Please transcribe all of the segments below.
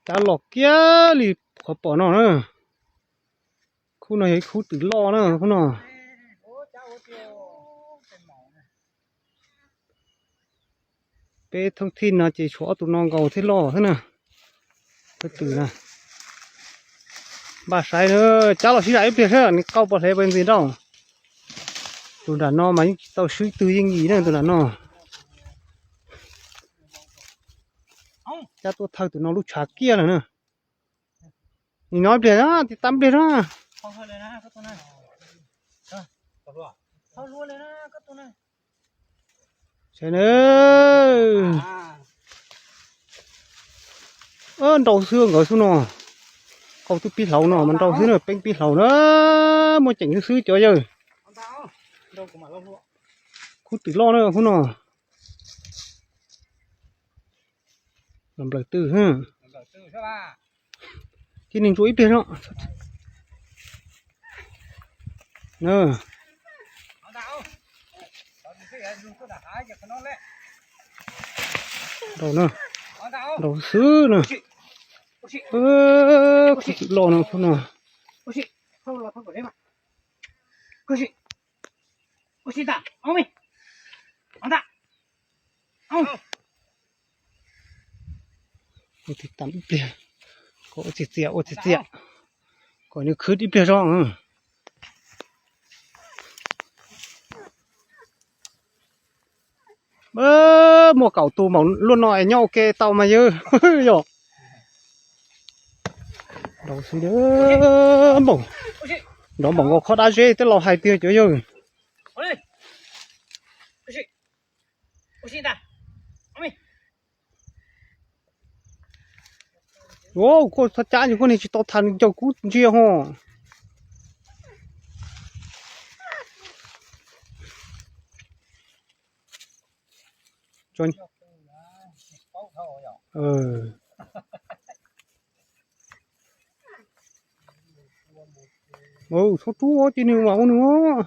Cab los kiag li qhov pom no na. Khub no yog ib khub twm loj na khub no. Peb thoob thij no ces tshuav ob tug no nkaus thiaj loj xwb na. Khub twm na. Npaj saib na, cab los sib zam ib pliag seb nws qau puas hle puas ntxiv nrauj. Tus nram no mas yeej tsis tau swb twg yeej yim na tus nram no. Cab tuaj thawj tus no lub tshav kiag lawm na. Nim no ib pliag na, tiv tam ib pliag na. Saib na. Nrau xwb nkawd xwb no. Qau twb pib hlaus no mas nrau xwb na, peeb pib hlaus na. Muaj ceem xwb xwb cov yawg. Khub twm loj na khub no. Los nplawm twg. Cia nws ntsuas ib pliag no. Nrau na. Nrau xwb na. Khub twm loj no khub no. Ua tib tam ib pliag, kom ua txias txias ua txias txias, kom nws khwb ib pliag zog. Muaj kaum tus npaum luaj no es nyob ua ke tau mas yog. Nrau xwb, npaum, nrov npaum nkaus khob dab zeb twb los hais tiag cov yawg. Kuj txhob cab, kuj niag tsis tau tham ncaws kub ntsia ho. Txhob rub ces nws mam ua nws.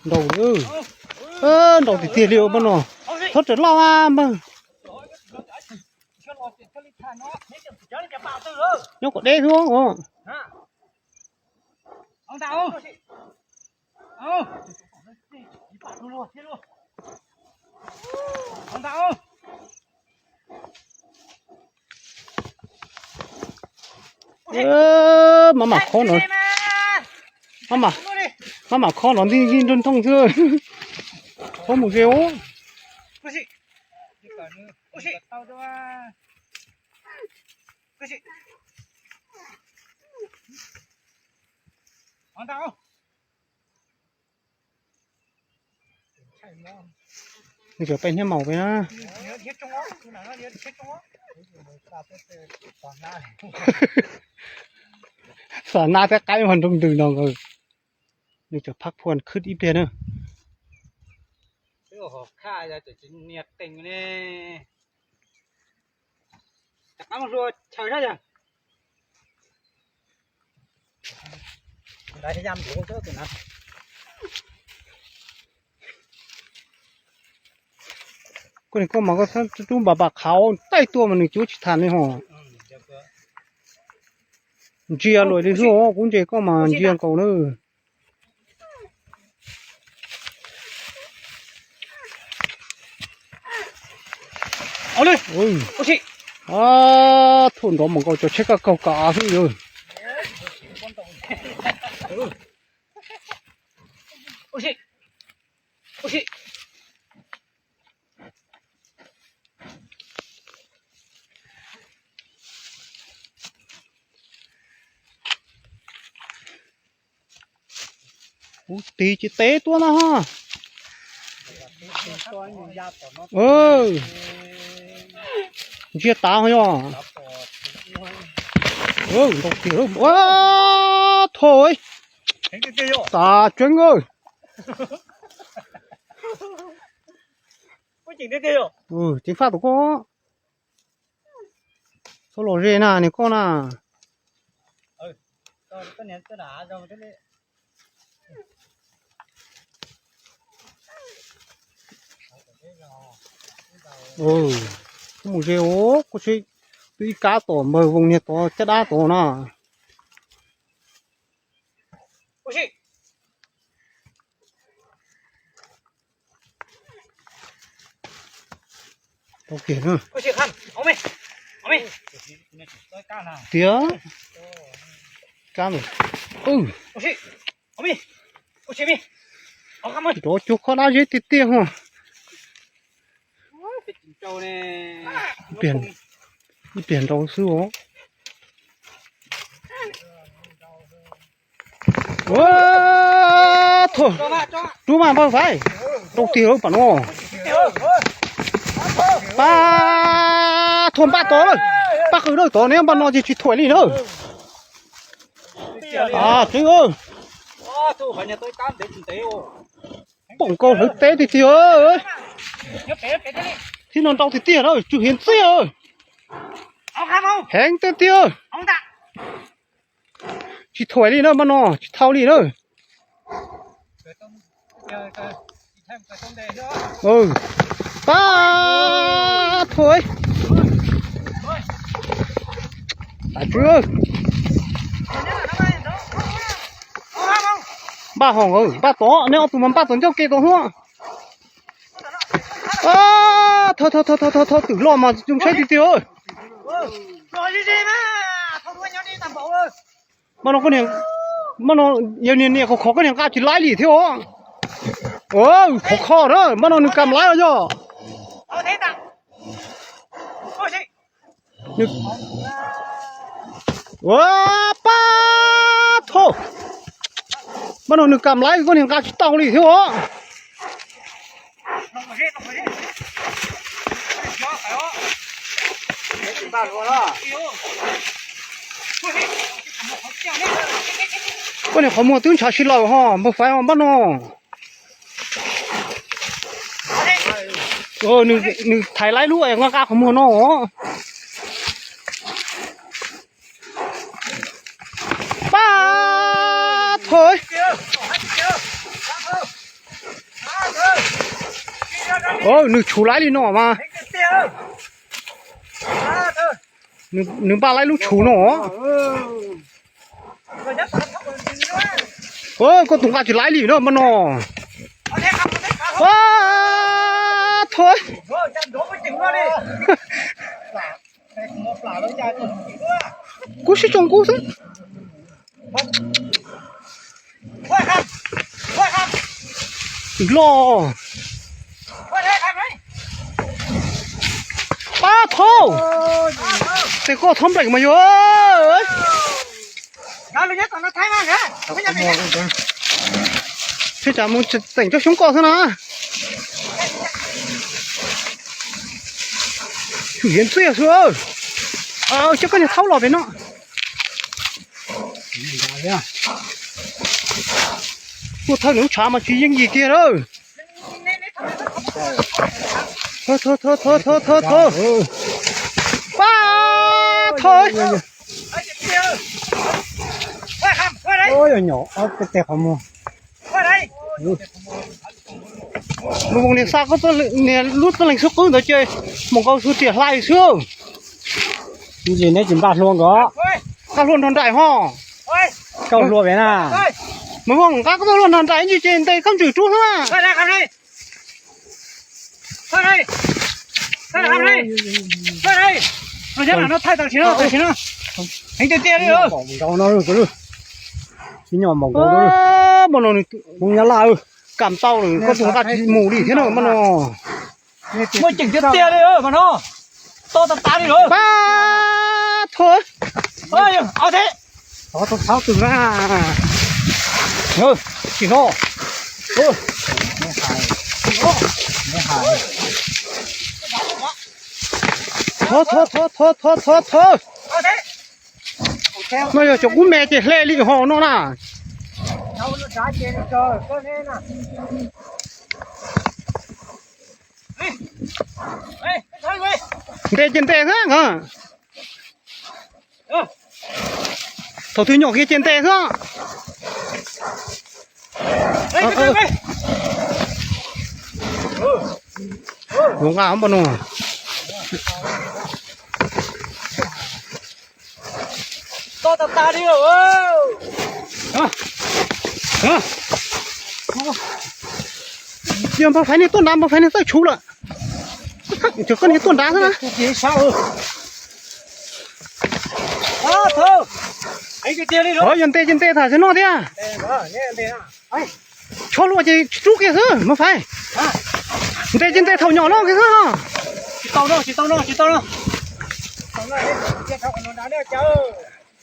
Nrau, nrau tiag tiag li pab no. Txhob raws loj npawg. Nyob kom deb xwb. Maj mam khob no, maj mam khob no ntij ntij nrooj nrooj xwb. Khob mus ze ub. Nws cov peb hnab maum peb na. Xav nab thiab qaib mas nroo ntws no nkaus. Nws cov phab phuam khwb ib pliag na. Koj niam koj mas koj tub npam npam qhauv taij tuaj mas nws cuab tsis tham li ho. Ntsia luam li xwb, kuv ntsia koj mas ntsia nkaus na. Thuam nrov mas nkaus cov tsheb kaj kaug kav xwb yog. Kuv tig ces teb tuaj na ha. Ntsia tav yog. Ntau tiag, thov tas tseeb. Ceev faj tus koj. Txhob los ze na niag koj na. Mus ze os, kuv tsis, twb ib kab tom npawg Voos niag tod caj dab tod no. Tau kiag na. Tiag. Kab, rov cuag khob dab zeb tiag tiag hos. Ib pliag nrau xwb os. Rub mas npawg Faiv, rau tiag pam no. Pab Thuam npaj tod lawm, pab qw lawm tod ne, npaj no ces tsis thuam li na. Tseeb, poom nkaus hlawv teb tiag tiag. Thib no nrau tiag tiag na, tsw hiav ntxiag. Heev tiag tiag. Tsis thuam li na, npaj no tsis thau li na. Pab Thuam, tas tsw. Npaj hos, npaj tod, neb ob tug mas npaj tod ncauj ke tod hos. Thawj thawj thawj thawj thawj, twm loj mas zoo saib tiag tiag. Npaj no, npaj no yog niag niam khov khov koj niag nqa tsis laib li thiab os. Khov kho na, npaj no nws kam laib os yog. Pab Thuam, npaj no nws kam laib koj niag nqa tsis tau li thiab os. Koj niag qhov muag twb ntshav si lawm hos npawg Faiv os npaj no. Nws thaiv laib lub es nqa nqa qhov muag no. Pab Thuam, nws tshuv laib li no mas. Nws npaj laib lub tshuv no. Koj tus nqa tsis laib li na npaj no. Pab Thuam, kub sib tsoo kub xwb. Twm loj. Pab Thuam, tes koj thob npleem mas yog. Tsam mus teem cov xyoob koj xwb na. Tsw hiav ntxiag xwb. Coj koj niag thaub los pem no. Tuaj thawj nws lub tshav mas tsis yeej yim kiag lawm. Thawj, thawj, thawj, thawj, thawj, thawj. Pab Thuam, nyom ob peb teg qhov muag. Mus mus niag xa koj niag lub txoj leeg xub qwb ntawd ces mus nkaus xwb tiam hlais xwb. Ntsis neb tsis npaj hlua nkaus. Nqa hlua nrog nraim ho. Kauj hlua pem na. Mus mus nqa koj txoj hlua nrog nraim ntsis ces ntes koj ntswm rub xwb na. Heev tiag tiag li. Tsis nyom npaum nkaus, Hmoob Nyab Laj, kam tau lawm koj tsis nqa tsis mus li thiab na mas no. Muaj ceem tiag tiag li mas no. To tas tas li lawm. Pab Thuam, ob teg. Thaub twg na. Tsis no. Thov, thov, thov, thov, thov, thov, thov. No yog cov kub me ces hle li ho no na. Ntes ces ntes xwb. Thaum twg nyom kiag ces ntes xwb. Luag nqa npaj no. Toj tas tas li. Yog npawg Faiv niag tuaj nrad, npawg Faiv niag txawj tshuv lawm. Cov koj niag tuaj nrad xwb na. Yog ntes ces ntes tham tsis noj thiab. Tshuav luaj ces rub kiag xwb npawg Faiv. Ntes ces ntes thaum nyom no kiag xwb.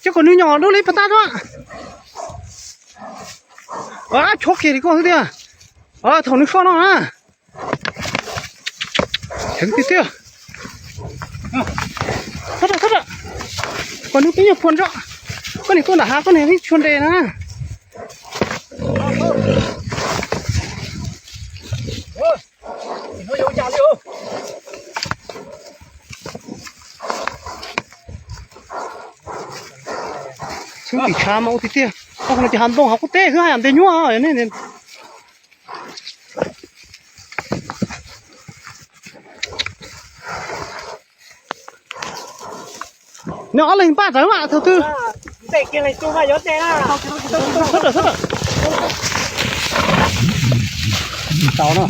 Ces kom nws nyom dua li pas tas tso. Tshuav kiag li koj xwb tiag. Thaum nws soj no na. Heev tiag tiag. Kom nws pib nyuag phua tso. Koj niag tuaj nram hav, koj niag ib tshuav ntes na. Xyoob tim tshav mas ua tiag tiag. Koj no ces hav ntoo hav qub teb xwb, yam ntes nyuaj. Nws ob leeg npaj rawv mas thaum twg. Txhob rawm, txhob rawm. Tau na.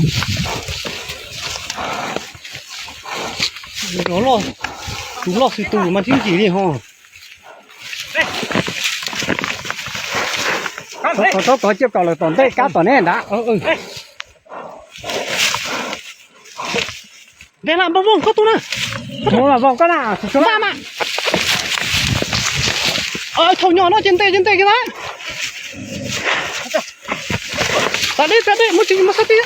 Tus loj xwm tus mas tib nkim li ho. Txhob txhob txhob, cia kom lawv tom ntej kab tom neb nrad. Ntes lam npawg Vooj koj tus na. Npaj mas. Thaum nyom no ces ntes ces ntes kiag na. Tas deb tas deb, muab tsis muab xab tib.